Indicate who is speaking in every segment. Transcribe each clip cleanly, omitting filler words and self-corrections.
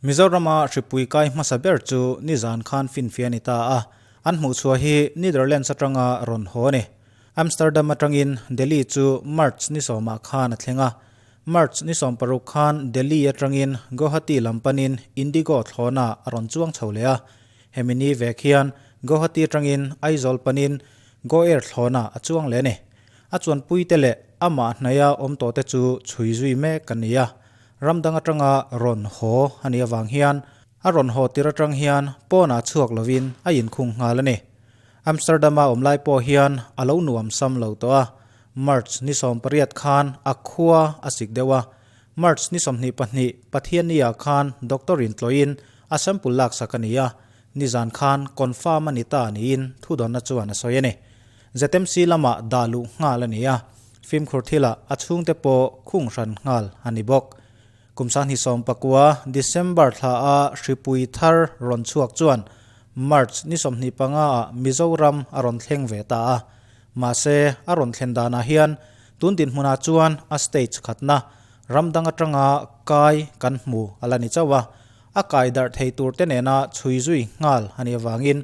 Speaker 1: Mizorama hripui kai hmasa ber chu nizan khan finfiah a ni ta a, an hmuhchhuah hi Netherlands atanga rawn haw a ni. Amsterdam atangin Delhi chu March ni sawmah khan a thleng a, March ni 16 khan Delhi atangin Guwahati lam panin Indigo thlawna a rawn chuang chho leh a, hemi ni vek hian Guwahati atangin Aizawl panin GoAir thlawna a chuang leh a ni. A chuanpuite leh amah hnaia awm tawhte chu chhui zui mek a ni a, ram dang atanga rawn haw a nih avang hian a rawn haw tir atang hian pawnah chhuak lovin a inkhung nghal a ni. Amsterdam-a awm lai pawh hian a lo nuam sam lo tawh a, March ni 18 khan a khua a sik deuh a, March ni 22 Pathianni-ah khan doctor in tlawhin a sample laksak a ni a, nizan khan confirm a ni ta niin thudawnna chuan a sawi a ni. ZMC lamah dah luh nghal a ni a, fimkhur thilah a chhungte pawh khung hran nghal a ni bawk. Kum 2019 December thla a hripui thar rawn chhuak chuan March ni 25 ah Mizoram a rawn thleng ve ta a, mahse a rawn thlen danah hian tun dinhmunah chuan a stage khatna ram dang atanga kai kan hmu a la ni chauh a, a kai darh thei tur te nena chhui zui nghal a nih avangin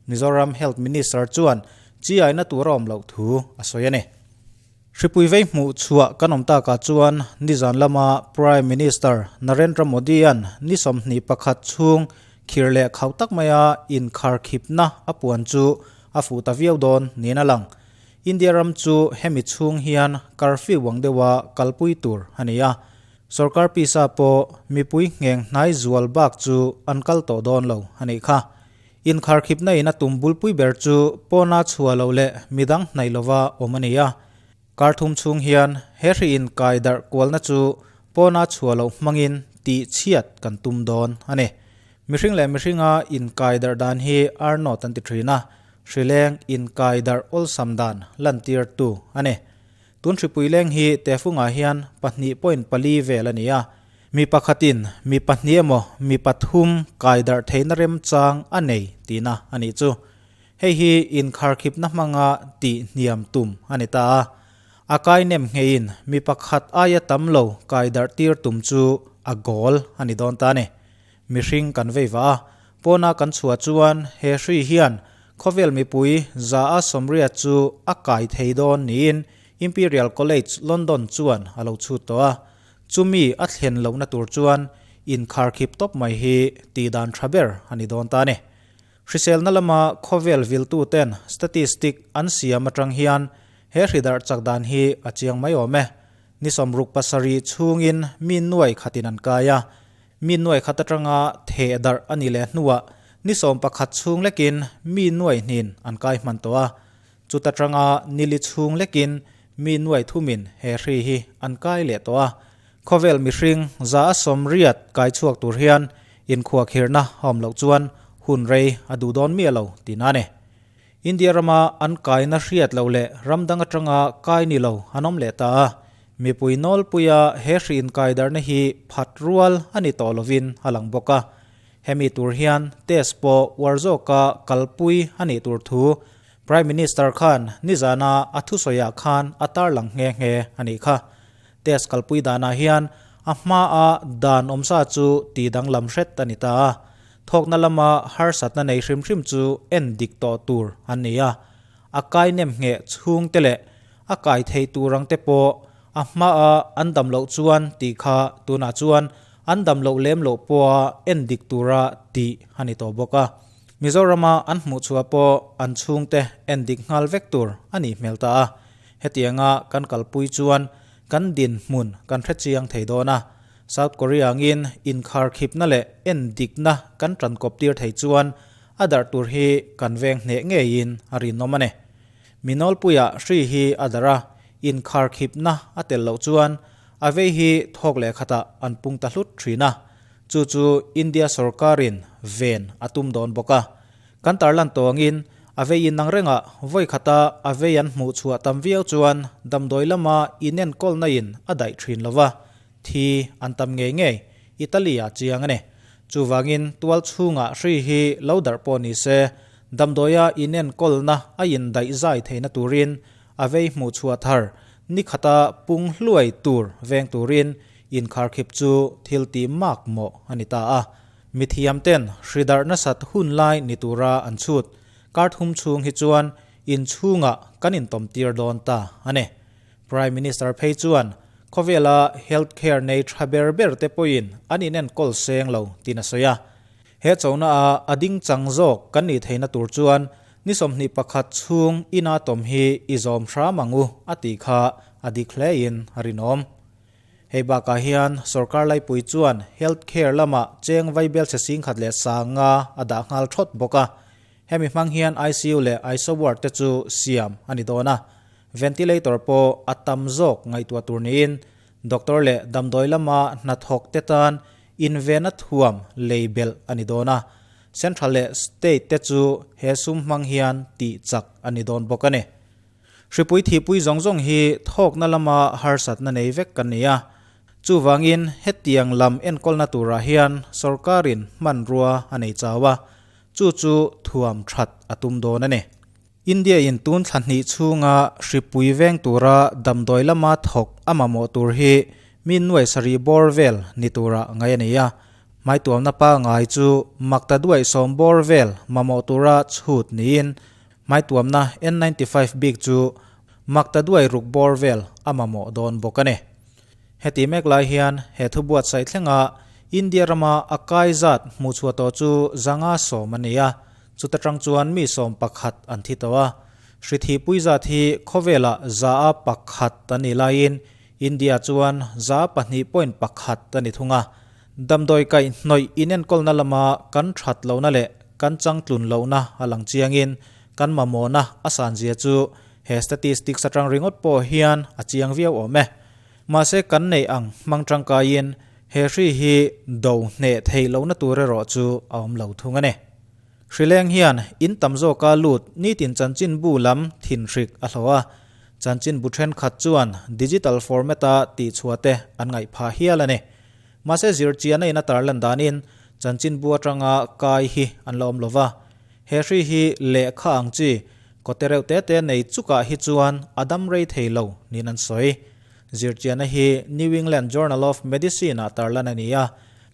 Speaker 1: Mizoram Health Minister chuan chiaina tur a awm loh thu a sawi a ni. Hripui vei hmuh chhuah kan awm takah chuan nizan lama Prime Minister Narendra Modi-a'n ni 21 chhung khir leh khauh tak maia inkharkhipna a puan chu a fuh ta viau dawn niin a lang. India ram chu hemi chhung hian curfew ang deuha kalpui tur a ni a. Sorkar pisa pawh mipui ngheng hnai zual bak chu an kal tawh dawn lo a nih kha. Inkharkhipna in a tum bulpui ber chu pawna chhuah loh leh midang hnaih lova awm a ni a. Kar thum chhung hian he hri inkai darh kualna chu pawna chhuah loh hmangin tih chhiat kan tum dawn a ni. Mihring leh mihringa inkai darh dan hi R-naught an ti thin a, hrileng inkai darh awlsam dan lantirtu a ni. Tun hripui leng hi Tefungah hian 2.4 vel a ni a. Mi pakhatin mi pahnih emaw mi pathum kai darh theihna remchang a nei tihna a nih chu. Hei hi inkharkhipna hmanga tih hniam tum a ni ta a. A kai nem ngheiin mi pakhat aia tam lo kai darh tir tum chu a goal a ni dawn ta a ni. Mihring kan vei vah a, pawna kan chhuah chuan he hri hian khawvel mipui 180 chu a kai thei dawn niin Imperial College London chuan a lo chhut tawh a. Chumi a thlen lohna tur chuan inkharkhip tawp mai hi tih dan tha ber a ni dawn ta a ni. Hriselna lama khawvel viltuten statistic an siam atang hian he hridarh chak dan hi a chiang mai awm e. Ni 67 chhungin mi nuai khatin an kai a, mi nuai khat atanga theh darh a ni leh hnuah ni 11 chhung lekin mi nuai hnin an kai hman tawh a. Chuta tanga nili chhung lekin mi nuai thumin he hri hi an kai leh tawh a. Khawvel mihring 180 kai chhuak tur hian inkhuakhirna a awm loh chuan hun rei a duh dawn miah lo tihna a ni. India rama an kaina hriat loh leh ram dang atanga kai ni lo an awm leh ta a. Mipui nawlpuia he hri inkai darhna hi phat rual a ni tawh lovin a lang bawk a. Hemi tur hian test pawh uar zawka kalpui a nih tur thu Prime Minister khan nizana a thusawiah khan a tarlang nghe nghe a nih kha. Test kalpui danah hian a hmaa dan awmsa chu tih danglam hret a ni ta a. Thawkna lama harsatna nei hrim hrim chu en dik tawh tur an ni a. A kai nem ngheh chhungte leh a kai thei tur ang te pawh a hmaa an dam loh chuan tih kha tunah chuan an dam loh lem loh pawha en dik tura tih a ni tawh bawk a. Mizorama an hmuh chhuah pawh an chhungte en dik nghal vek tur a nih hmel ta a. Hetianga kan kalpui chuan kan dinhmun kan hrechiang thei dawn a. South Korea angin inkharkhipna leh en dikna kan tankawp tir thei chuan a darh tur hi kan veng hneh ngeiin a rinawm a ni. Mi nawlpuiah hri hi a darh a, inkharkhipna a tel loh chuan a vei hi thawk leh khatah an pung ta hlut thin a. Chu chu India sorkarin ven a tum dawn bawk a. Kan tarlan tawngin a vei inang rengah vawi khata a vei an hmuh chhuah tam viau chuan damdawi lama inenkawlna in a daih thin lo va, thi an tam ngei ngei Italy-ah chiang a ni. Chuvangin tual chhungah hri hi lo darh pawh ni se, damdawia inenkawlna a indaih zai theihna turin a vei hmuh chhuah thar ni khata pung hluai tur veng turin inkharkhip chu thil tih mak mawh a ni ta a. Mithiam ten hri darh nasat hun lai ni tura an chhut kar thum chhung hi chuan inchhungah kan intawm tir dawn ta a ni. Prime Minister phei chuan khawvela health care nei tha ber ber te pawhin an inenkawl seng lo tiin a sawi a. He chona a a ding chang zawk kan nih theihna tur chuan ni 21 chhung ina tawm hi i zawm hram ang u a tih kha a dik hlein a rinawm. Hei bakah hian sorkar laipui chuan health care lamah cheng vaibel chhe singkhat leh sanga a dah nghal thawt bawk a. Hemi hmang hian ICU leh ISO ward te chu siam a ni dawn a. Ventilator pawh a tam zawk ngaihtuah tur niin doctor leh damdawi lama hnathawk te tan invena thuam lei belh a ni dawn a. Central leh state te chu he sum hmang hian tih chak a ni dawn bawk a ni. Hripui thihpui zawng zawng hi thawkna lama harsatna nei vek kan ni a. Chuvangin hetiang lam enkawlna turah hian sorkarin hmanrua a nei chau a, chu chu thuam that a tum dawn a ni. India in tun thla hnih chhunga hripui veng tura damdawi lama thawk a mamawh tur hi mi nuai sarih bawr vel ni tura ngai a ni a. Hmaituamna pangai chu makta duaih sawm bawr vel mamawh tura chhut niin hmaituamna N95 bik chu makta duai ruk bawr vel a mamawh dawn bawk a ni. Heti mek lai hian he thu buatsaih thlenga India rama a kai zat hmuh chhuah tawh chu 510 a ni a, chuta tang chuan mi 11 an thi tawh a. Hri thihpui zat hi khawvela 1% a ni laiin India chuan 2.1% a ni thung a. Damdawi kaih hnawih inenkawlna lama kan that lohna leh kan changtlun lohna a lang chiangin kan mamawhna a san zia chu he statistics atang ringawt pawh hian a chiang viau awm e. Mahse kan nei ang hmang tangkaiin he hri hi do hneh theih lohna tur erawh chu a awm lo thung a ni. Hrileng hian in tam zawka lut nitin chanchinbu lam thin hrik a hlawh a, chanchinbu thenkhat chuan digital format-a tihchhuah te an ngaih phah hial a ni. Mahse zirchian a in a tarlan danin chanchinbu atanga kai hi an la awm lova. He hri hi lehkha ang chi kawte reuh te te nei chukah hi chuan a dam rei thei lo niin an sawi. Zirchianna hi New England Journal of Medicine-ah tarlan a ni a,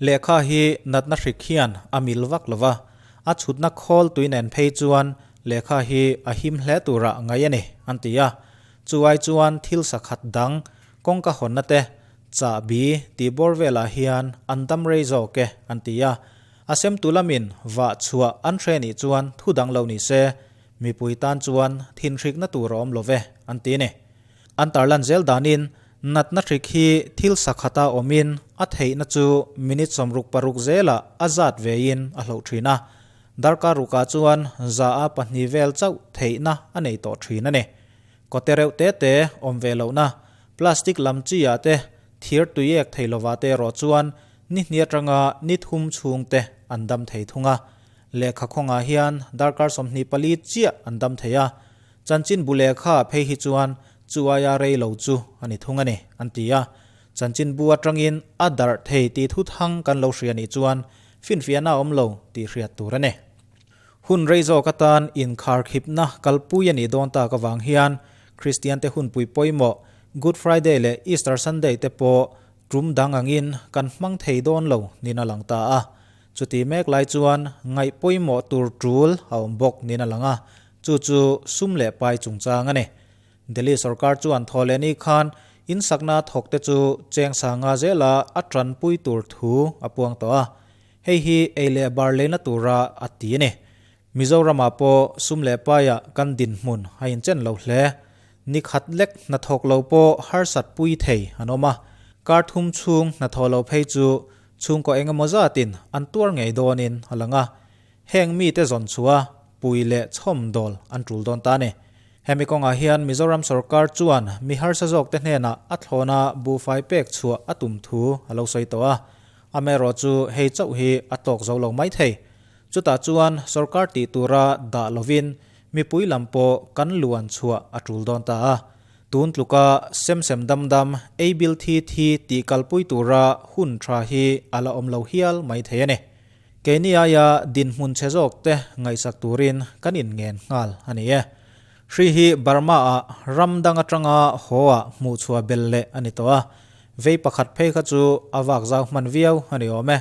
Speaker 1: lehkha hi natna hrik hian a mil vak lova, a chhutna khawl tui nen phei chuan lehkha hi a him hle turah ngai a ni, an ti a. Chu ai chuan thil sakhat dang, kawngka hawnna te, chahbi tih bawr velah hian an dam rei zawk e, an ti a. A semtu lamin vah chhuah an hre nih chuan thu dang lo ni se, mipui tan chuan thinhrikna tur a awm lo ve, an ti a ni. An tarlan zel danin natna hrik hi thil sakhata awmin a theihna chu minute 66 zelah a zat vein a hloh thin a. Darkar rukah chuan 2% vel chauh theihna a nei tawh thin a ni. Kawte reuh te te awm ve lohna plastic lam chi ah te thir tuiek thei lovah te erawh chuan ni hnih atanga ni thum chhung te an dam thei thung a. Lehkha khawngah hian darkar 24 chiah an dam thei a. Chanchinbu lehkha phei hi chuan chu aia rei lo chu a ni thung a ni, an ti a. Chanchinbu atangin a darh thei tih thu thang kan lo hria nih chuan finfiahna a awm lo tih hriat tur a ni. Hun rei zawk atan inkharkhipna kalpui a nih dawn tak avang hian Kristian te hunpui pawimawh Good Friday leh Easter Sunday te pawh tum dang angin kan hmang thei dawn lo niin a lang ta a. Chuti mek lai chuan ngaih pawimawh tur tul a awm bawk niin a lang a, chu chu sum leh pai chungchang a ni. Delhi sorkar chuan thaw leh ni khan insakna thawk te chu cheng sanga zela a tanpui tur thu a puang tawh a. Hei hi ei leh bar leina tura a ti a ni. Mizoramah pawh sum leh paiah kan dinhmun a inchen lo hle. Ni khat lek hnathawk lo pawh harsat pui thei an awm a. Kar thum chhung hnathawh lo phei chu chhungkaw engemaw zatin an tuar ngei dawnin a lang a. Heng mite zawn chhuah pui leh chhawm dawl an tul dawn ta a ni. Hemi kawngah hian Mizoram sorkar chuan mi harsa zawk te hnenah a thlawna buhfai pek chhuah a tum thu a lo sawi tawh a. Amaherawh chu hei chauh hi a tawk zo lo mai thei. Chutah chuan sorkar tih tura dah lovin mipui lam pawh kan luan chhuah a tul dawn ta a. Tun tluka sem sem dam dam ei bil thi thi tih kalpui tura hun tha hi a la awm lo hial mai thei a ni. Keini aia dinhmun chhe zawk te ngaihsak turin kan inngen nghal a ni e. Hri hi Burma ah ram dang atanga haw ah hmuh chhuah bel leh a ni tawh a. Vei pakhat phei kha chu a vak zau hman viau a ni awm e.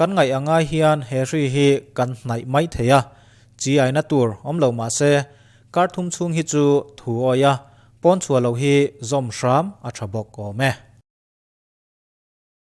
Speaker 1: Kan ngaih a ngai hian he hri hi kan hnaih mai thei a, chi aina tur awm lo mah se, kar thum chhung hi chu thu awih a, pawn chhuah loh hi zawm hram a tha bawk awm e.